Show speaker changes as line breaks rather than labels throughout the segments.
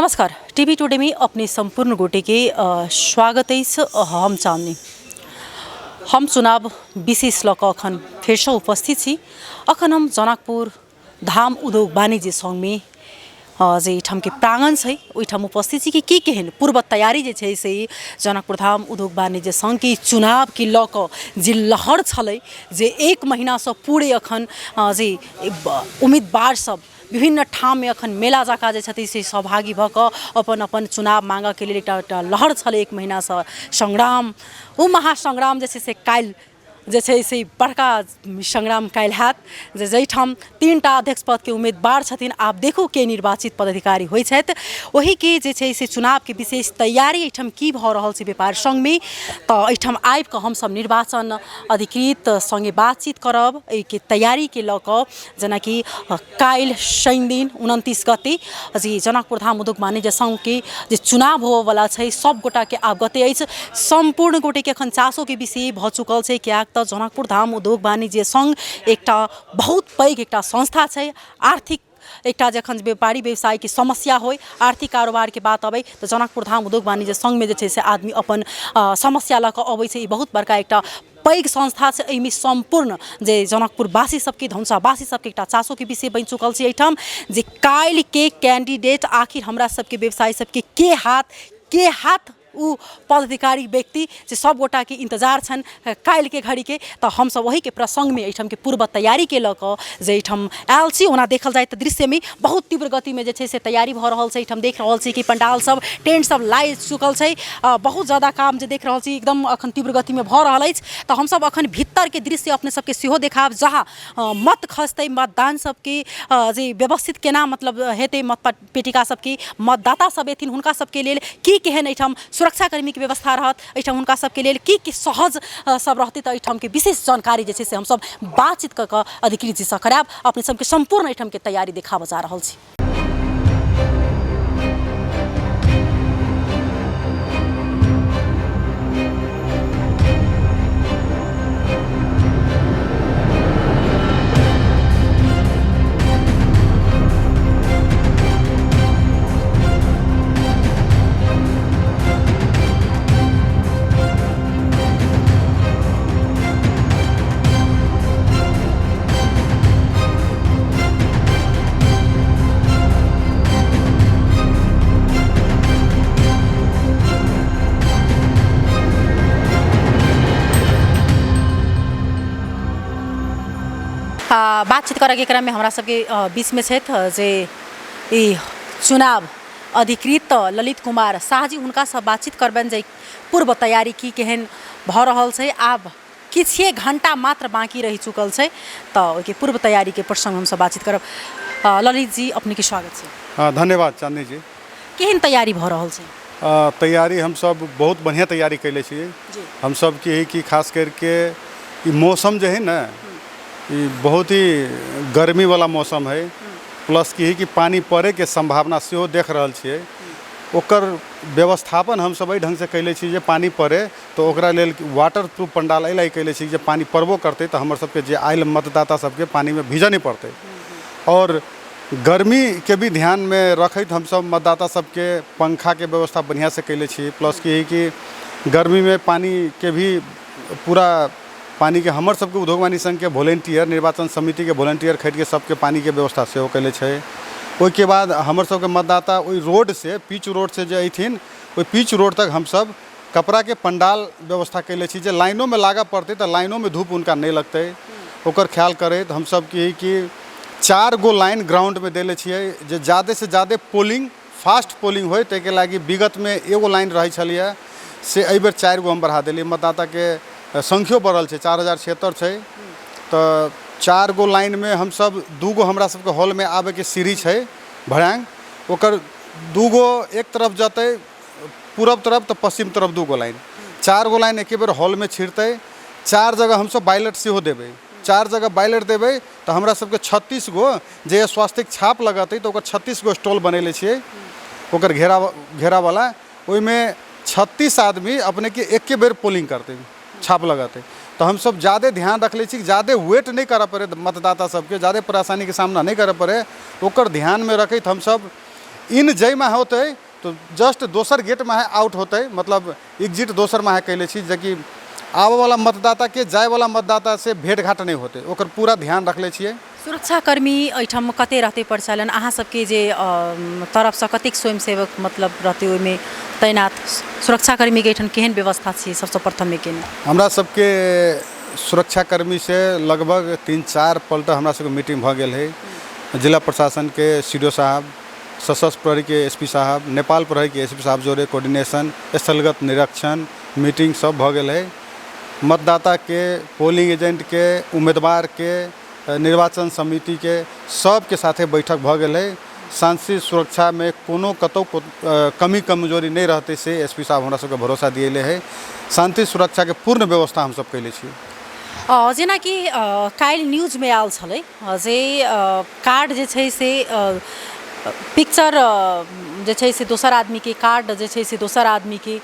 नमस्कार, TV today में अपने संपूर्ण गोटे के स्वागत अछि। हम चांदनी, हम चुनाव विशेष लऽ कऽ अखन फेरसँ उपस्थित छी। अखन हम जनकपुर धाम उद्योग वाणिज्य संघमे जे एहिठामके प्राङ्गण छै ओहिठाम उपस्थित छी कि की केहन पूर्व तैयारी जे छै से जनकपुर धाम उद्योग वाणिज्य संघके चुनावके लऽ कऽ जे लहर छलै जे एक महीनासँ पूरे अखन जे उम्मीदवार सब विभिन्न ठाममे अखन मेला जकाँ जे छथिन से सहभागी भऽ कऽ अपन अपन चुनाव माँगऽके लेल एकटा एकटा लहर छलै एक महीनासँ संग्राम, ओ महासंग्राम जे छै से काल्हि जे छै से बड़का संग्राम काल्हि हैत जे जाहिठाम 3टा अध्यक्ष पदके उम्मीदवार छथिन। आब देखू के निर्वाचित पदाधिकारी होइ छथि। ओहिके जे छै से चुनावके विशेष तैयारी एहिठाम की भऽ रहल छै व्यापार संघमे, तऽ एहिठाम आबिकऽ हमसभ निर्वाचन अधिकृत सङ्गे बातचीत करब एहिके तैयारीके लऽ कऽ। जेनाकि काल्हि शनि दिन 29 गते जे जनकपुर धाम उद्योग वाणिज्य संघके जे चुनाव होबऽवला छै सब गोटाके अवगते अछि। सम्पूर्ण गोटेके एखन चासोके विषय भऽ चुकल छै, किएक तऽ जनकपुर धाम उद्योग वाणिज्य संघ एकटा बहुत पैघ एकटा संस्था छै। आर्थिक एकटा जखन व्यापारी व्यवसायके समस्या होइ, आर्थिक कारोबारके बात अबै तऽ जनकपुर धाम उद्योग वाणिज्य संघमे जे छै से आदमी अपन समस्या लऽ कऽ अबै छै। ई बहुत बड़का एकटा पैघ संस्था छै। एहिमे सम्पूर्ण जे जनकपुरवासी सबके, धनुषावासी सबके एकटा चासोके विषय बनि चुकल छै एहिठाम जे काल्हिके कैंडिडेट आखिर हमरा सबके व्यवसायी सबके के हाथ ओ पदाधिकारी व्यक्ति जे सब गोटाके इंतजार छनि काल्हिके घड़ीके। तऽ हमसब ओहिके प्रसङ्गमे एहिठामके पूर्व तैयारीके लऽ कऽ जे एहिठाम आयल छी। ओना देखल जाय तऽ दृश्यमे बहुत तीव्र गतिमे जे छै से तैयारी भऽ रहल छै। एहिठाम देख रहल छी कि पंडाल सब, टेंट सब लागि चुकल छै। बहुत जादा काम जे देख रहल छी एकदम अखन तीव्र गतिमे भऽ रहल अछि। तऽ हमसब अखन भीतरके दृश्य अपने सबके सेहो देखायब, जहाँ मत खसतै, मतदान सबके जे व्यवस्थित केना मतलब हेतै, मत पेटिका सबके मतदाता सब एथिन हुनका सबके लेल की केहन एहिठाम सुरक्षाकर्मीके व्यवस्था रहत, एहिठाम हुनका सबके लेल की की सहज सब रहतै। तऽ एहिठामके विशेष जानकारी जे छै से हमसब बातचीत कऽ कऽ अधिकृत जीसँ करायब। अपने सबके सम्पूर्ण एहिठामके तैयारी देखाबऽ जा रहल छी। बातचीत करऽके क्रममे हमरा सबके बीचमे छथि जे ई चुनाव अधिकृत ललित कुमार शाहजी, हुनकासँ बातचीत करबनि जे पूर्व तैयारी की केहन भऽ रहल छै। आब किछुए घण्टा मात्र बाँकी रहि चुकल छै, तऽ ओहिके पूर्व तैयारीके प्रसङ्ग हमसब बातचीत करब। ललित जी, अपनेके स्वागत छै।
हँ, धन्यवाद चांदनी जी।
केहन तैयारी भऽ रहल छै?
तैयारी हमसब बहुत बढ़िआँ तैयारी कयले छी हमसब। की है कि खास करके ई मौसम जे है ने, ई बहुत ही गर्मीवला मौसम है, प्लस की है कि पानि पड़ैके सम्भावना सेहो देख रहल छियै। ओकर व्यवस्थापन हमसब एहि ढङ्गसँ कयले छी जे पानि पड़ै तऽ ओकरा लेल वाटर प्रूफ पंडाल एहि लए कयले छी जे पानि पड़बो करतै तऽ हमर सबके जे आयल मतदाता सबके पानिमे भीजऽ नहि पड़तै। आओर गर्मीके भी ध्यानमे रखैत हमसब मतदाता सबके पंखाके व्यवस्था बढ़िआँसँ कयले छी। प्लस की है कि गर्मीमे पानिके भी पूरा पानिके हमर सबके उद्योग वाणिज्य संघके वोलेंटियर, निर्वाचन समितिके वोलेंटियर खटिके सबके पानिके व्यवस्था सेहो कयले छै। ओहिके बाद हमर सबके मतदाता ओहि रोडसँ, पिच रोडसँ जे अयथिन, ओहि पिच रोड तक हमसब कपड़ाके पंडाल व्यवस्था कयले छी जे लाइनोमे लागऽ पड़तै तऽ लाइनोमे धूप हुनका नहि लगतै। ओकर ख्याल करैत हमसब की है कि 4 गो लाइन ग्राउंडमे देले छियै जे जादेसँ जादे पोलिंग, फास्ट पोलिंग होइ। ताहिके लागि विगतमे एगो लाइन रहै छलैए, से एहिबेर 4 गो हम बढ़ा देलियै। मतदाताके संख्यो बढ़ल छै, 4076 छै, तऽ 4 गो लाइनमे हमसब 2 गो हमरा सबके हॉलमे आबैके सीढ़ी छै भड़ांग, ओकर 2 गो एक तरफ जेतै पूरब तरफ तऽ पश्चिम तरफ 2 गो लाइन, 4 गो लाइन एके बेर हॉलमे छिड़तै। 4 जगह हमसब बैलेट सेहो देबै, 4 जगह बैलेट देबै तऽ हमरा सबके 36 गो जे स्वास्तिक छाप लगतै तऽ ओकर 36 गो स्टॉल बनेले छियै, ओकर घेरावला, ओहिमे 36 आदमी अपनेके एके बेर पोलिंग करतै, छाप लगतै। तऽ हमसब जादे ध्यान रखले छी, जादे वेट नहि करऽ पड़ै मतदाता सबके, जादे परेशानीके सामना नहि करऽ पड़ै, ओकर ध्यानमे रखैत हमसब इन जाहिमे होतै तऽ जस्ट दोसर गेटमे आउट होतै, मतलब एग्जिट दोसरमे अहाँ कयले छी, जेकि आबऽवला मतदाताके जायवला मतदातासँ भेँट घाट नहि होतै, ओकर पूरा ध्यान रखले छियै।
सुरक्षाकर्मी एहिठाम कते रहतै परिचालन? अहाँ सबके जे तरफसँ कतेक स्वयंसेवक मतलब रहतै ओहिमे तैनात? सुरक्षाकर्मीके एहिठाम केहन व्यवस्था छै सबसँ प्रथममे केने?
हमरा सबके सुरक्षाकर्मीसँ लगभग 3-4 पल्ट हमरा सबके मीटिंग भऽ गेल है। जिला प्रशासनके सी डी ओ साहब, सशस्त्र प्रहरीके एस पी साहब, नेपाल प्रहरीके एस पी साहब जोरे कोर्डिनेशन, स्थलगत निरीक्षण, मीटिंग सब भऽ गेल है। मतदाताके, पोलिंग एजेंटके, उम्मीदवारके, निर्वाचन समितिके सबके साथे बैठक भऽ गेल है। शांति सुरक्षामे कोनो कतहु कमी कमजोरी नहि रहतै से एस पी साहब हमरा सबके भरोसा दिएले है। शांति सुरक्षाके पूर्ण व्यवस्था हमसब कयले छी।
जेनाकि काल्हि न्यूजमे आयल छलै जे कार्ड जे छै से पिक्चर जे छै से दोसर आदमीके, कार्ड जे छै से दोसर आदमीके,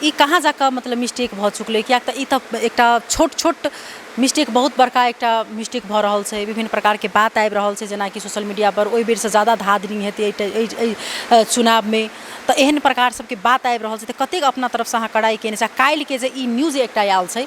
ई कहाँ जाकऽ मतलब मिस्टेक भऽ चुकलै? किएक तऽ ई तऽ एकटा छोट छोट मिस्टेक बहुत बड़का एकटा मिस्टेक भऽ रहल छै। विभिन्न प्रकारके बात आबि रहल छै, जेनाकि सोशल मीडियापर ओहि बेरसँ ज्यादा धाँधली हेतै एहि चुनावमे, तऽ एहन प्रकार सबके बात आबि रहल छै। तऽ कतेक अपना तरफसँ अहाँ कड़ाइ कयने छी? आ काल्हिके जे ई न्यूज एकटा आयल छै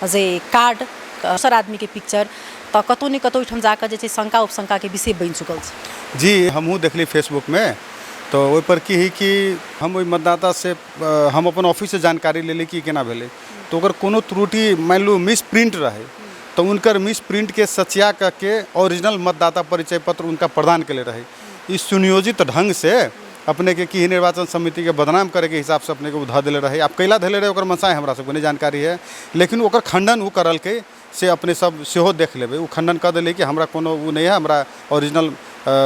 जे कार्ड दोसर आदमीके पिक्चर, तऽ कतहु ने कतहु ओहिठाम जाकऽ जे छै शङ्का उपशङ्काके विषय बनि चुकल छै।
जी, हमहूँ देखली फेसबुकमे, तऽ ओहिपर की हइ कि हम ओहि मतदातासँ हम अपन ऑफिससँ जानकारी लेली कि केना भेलै, तऽ ओकर कोनो त्रुटि मानि लू मिस प्रिंट रहै, तऽ हुनकर मिस प्रिंटके सचिया कऽ ओरिजिनल मतदाता परिचय पत्र हुनका प्रदान केले रहै। ई सुनियोजित ढङ्गसँ अपनेके की निर्वाचन समितिके बदनाम करैके हिसाबसँ अपनेके ओ धऽ देले रहै। आब कैला धयले रहै ओकर मनसाय हमरा सबके नहि जानकारी है, लेकिन ओकर खण्डन ओ करलकै से अपने सब सेहो देख लेबै। ओ खण्डन कऽ देलै कि हमरा कोनो ओ नहि है, हमरा ओरिजिनल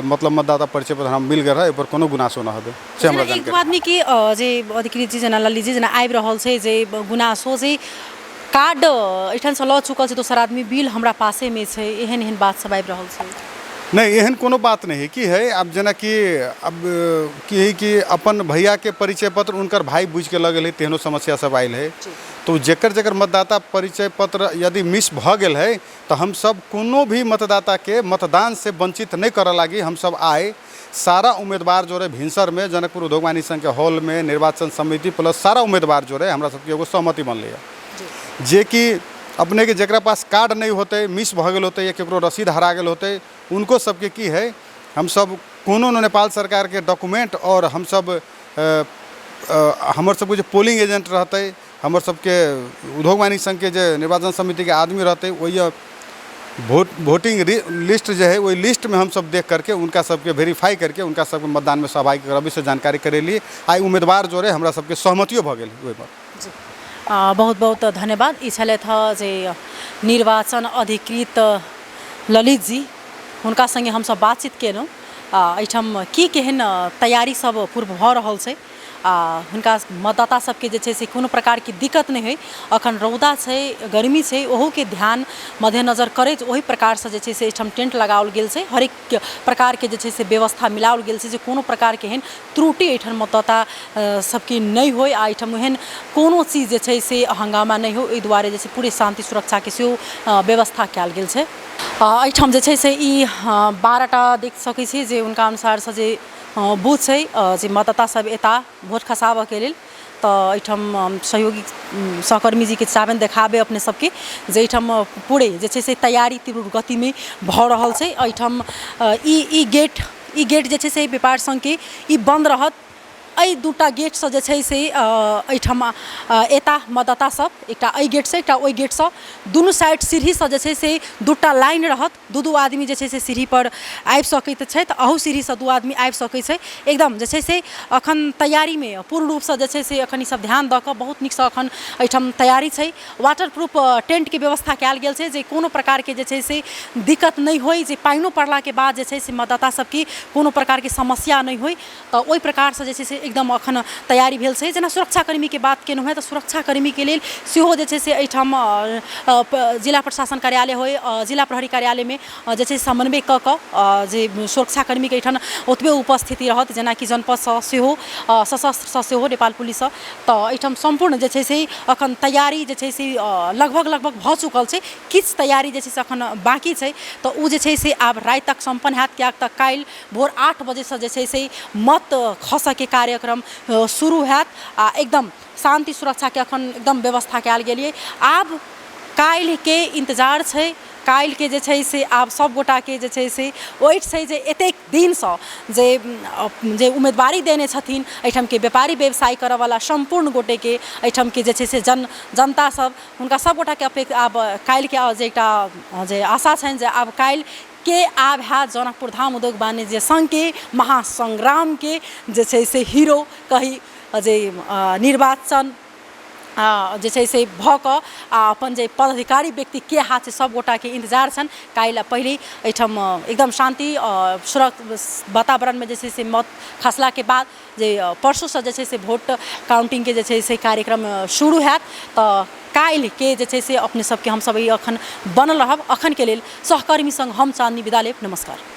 मतलब मतदाता परिचय पत्र हमरा मिल गेल रहै, एहिपर कोनो गुनासो नहि हेतै से हमरा
एक दू
जानकारी।
आदमीके जे अधिकृत जी जेना ललित जी जेना आबि रहल छै जे गुनासो जे कार्ड एहिठामसँ लऽ चुकल छै दोसर आदमी, बिल हमरा पासेमे छै, एहन एहन बात सब आबि रहल छै।
नहि, एहन कोनो बात नहि है। की है आब जेनाकि आब की है कि अपन भैयाके परिचय पत्र हुनकर भाय बुझिके लऽ गेल है, तेहनो समस्या सब आयल है। तऽ जकर जकर मतदाता परिचय पत्र यदि मिस भऽ गेल है तऽ हमसब कोनो भी मतदाताके मतदानसँ वञ्चित नहि करऽ लागी। हमसब आइ सारा उम्मीदवार जोड़े भिनसरमे जनकपुर उद्योग वाणिज्य संघके हॉलमे निर्वाचन समिति प्लस सारा उम्मीदवार जोड़े हमरा सबके एगो सहमति बनलैए, जेकि अपनेके जकरा पास कार्ड नहि होतै, मिस भऽ गेल होतै या ककरो रसीद हरा गेल होतै, उनको सबके की है हमसब कोनो नेपाल सरकारके डॉक्यूमेंट आओर हमसब हमर सबके जे पोलिंग एजेंट रहतै, हमर सबके उद्योग वाणिज्य संघके जे निर्वाचन समितिके आदमी रहतै, ओहि वोटिंग लिस्ट जे है ओहि लिस्टमे हमसब देख करके हुनका सबके वेरीफाई करके हुनका सबके मतदानमे सहभागी करबै से जानकारी करेली। आइ उम्मीदवार जोड़े हमरा सबके सहमतियो भऽ गेल ओहिपर।
बहुत बहुत धन्यवाद। ई छलथि हँ जे निर्वाचन अधिकृत ललित जी, हुनका सङ्गे हमसब बातचीत केलहुँ एहिठाम की केहन तैयारी सब पूर्व भऽ रहल छै आ हुनका मतदाता सबके जे छै से कोनो प्रकारके दिक्कत नहि होइ। अखन रौदा छै, गर्मी छै, ओहोके ध्यान मद्देनजर करैत ओहि प्रकारसँ जे छै से एहिठाम टेंट लगाओल गेल छै। हरेक प्रकारके जे छै से व्यवस्था मिलाओल गेल छै जे कोनो प्रकारके एहन त्रुटि एहिठाम मतदाता सबके नहि होइ आ एहिठाम एहन कोनो चीज जे छै से हंगामा नहि हो, ओहि दुआरे जे छै पूरे शान्ति सुरक्षाके सेहो व्यवस्था कयल गेल छै। एहिठाम जे छै से ई 12टा देख सकै छी जे हुनका अनुसारसँ जे बूथ छै जे मतदाता सब एता वोट खसाबऽके लेल, तऽ एहिठाम सहयोगी सहकर्मी जीके चाहबनि देखाबे अपने सबके जे एहिठाम पूरे जे छै से तैयारी तीव्र गतिमे भऽ रहल छै। एहिठाम ई गेट जे छै से व्यापार संघके ई बन्द रहत। एहि दूटा गेटसँ जे छै से एहिठाम एता मतदाता सब, एकटा एहि गेटसँ एकटा ओहि गेटसँ, दुनू साइड सीढ़ीसँ जे छै से दूटा लाइन रहत, दू दू आदमी जे छै से सीढ़ीपर आबि सकैत छथि, अहू सीढ़ीसँ दू आदमी आबि सकै छै। एकदम जे छै से एखन तैयारीमे पूर्ण रूपसँ जे छै से एखन ईसब ध्यान दऽ कऽ बहुत नीकसँ एखन एहिठाम तैयारी छै। वाटर प्रूफ टेंटके व्यवस्था कयल गेल छै जे कोनो प्रकारके जे छै से दिक्कत नहि होइ, जे पानिओ पड़लाके बाद जे छै से मतदाता सबके कोनो प्रकारके समस्या नहि होइ, तऽ ओहि प्रकारसँ जे छै से एकदम अखन तैयारी भेल छै। जेना सुरक्षाकर्मीके बात केलहुँ हेँ, तऽ सुरक्षाकर्मीके लेल सेहो जे छै से एहिठाम जिला प्रशासन कार्यालय होइ, जिला प्रहरी कार्यालयमे जे छै समन्वय कऽ कऽ जे सुरक्षाकर्मीके एहिठाम ओतबे उपस्थिति रहत, जेनाकि जनपदसँ सेहो, सशस्त्रसँ सेहो, नेपाल पुलिससँ। तऽ एहिठाम सम्पूर्ण जे छै से अखन तैयारी जे छै से लगभग लगभग भऽ चुकल छै। किछु तैयारी जे छै से अखन बाँकी छै, तऽ ओ जे छै से आब राति तक सम्पन्न हैत, किएक तऽ काल्हि भोर 8 बजेसँ जे छै से मत खसऽके कार्यक्रम शुरू हैत आ एकदम शान्ति सुरक्षाके अखन एकदम व्यवस्था कयल गेल अइ। आब काल्हिके इन्तजार छै। काल्हिके जे छै से आब सब गोटाके जे छै से ओठि छै जे एतेक दिनसँ जे जे उम्मीदवारी देने छथिन एहिठामके व्यापारी व्यवसाय करऽवला सम्पूर्ण गोटेके, एहिठामके जे छै से जनता सब, हुनका सब गोटाके आब काल्हिके जे एकटा जे आशा छनि जे आब काल्हि के आब हैत जनकपुर धाम उद्योग वाणिज्य सङ्घके महासंग्रामके जे छै से हीरो कही जे निर्वाचन जे छै से भऽ कऽ आ अपन जे पदाधिकारी व्यक्ति के हाथ छै, सब गोटाके इन्तजार छनि। काल्हि पहिले एहिठाम एकदम शान्ति वातावरणमे जे छै से मत खसलाके बाद जे परसूसँ जे छै से वोट काउंटिंगके जे छै से कार्यक्रम शुरू हैत। तऽ काल्हिके जे छै से अपने सबके हमसब ई अखन बनल रहब। अखनके लेल सहकर्मी सङ्ग हम चाँदनी विदा लेब। नमस्कार।